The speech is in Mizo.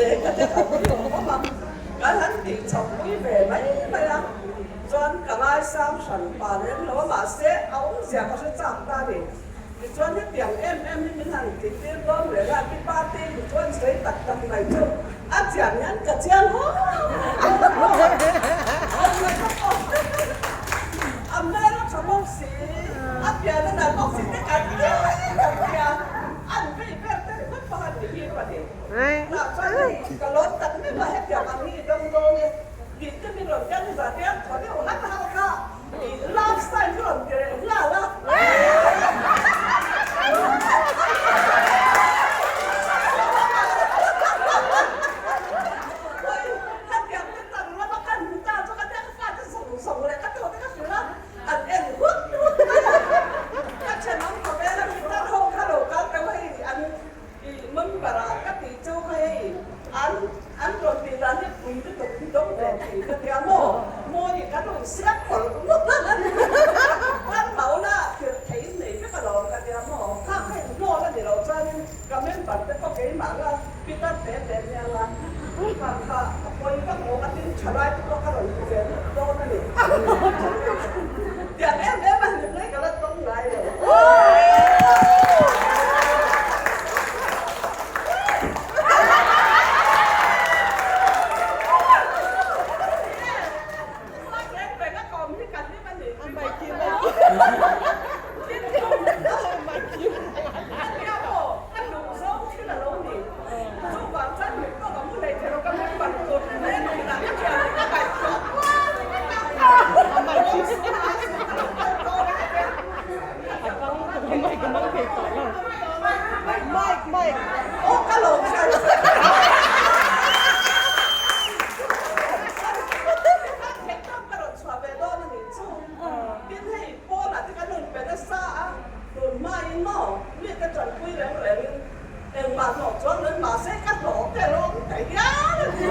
le ka ti a, kan ti awm a, kan han tih chhoh pui ve mai mai a, chuan ka ngaisang hran pa lem lo a, mahse a awmzia ka hre chak ta a ni. Tichuan hetiang em em hi min han tih tir dawn reng a, pi party hi chuan sawi tak tak mai chu a chian hian ka chiang haw a hmel a tha bawk si, a pian a nalh bawk si te kan ti kan ti a, an vei ber te ringawt pawh an ni hi pahnih. Tah chuan hei ka lawm tak meuh a, hetiang ang hi i dawng dawn e tih te min rawn tia nizan hian thaw deuh har har kha. Love style chu rawn ti reh nghal a. Hetiang te tak lama kan hmu ta chu ka tia ka fate zawng zawng leh ka tawte ka hrilh a, an en hut hut mai a. Ka thenawm khawvela guitar ho kha lo kal teuh hei an i member ah ka tih chu kha hei an an rawn tih dan hi pui lutuk hi dawng ve thei ka tia maw mawi kan rawn siam mawlh mawlh a kan mauna thil thei in nei vek alawm ka tia maw kha kha in hlawl a ni loh chuanin ka member te pawh keimah nga pitar te te nia nga kha kha a pawi vak maw ka tin tha lai te pawh ka rawn hmu ve lut dawn a ni tiang em em a hlim lai ka la tawng ngai lo. Engmah hlawh chuan nan mahse ka hlawh te lawm ta hial a ni.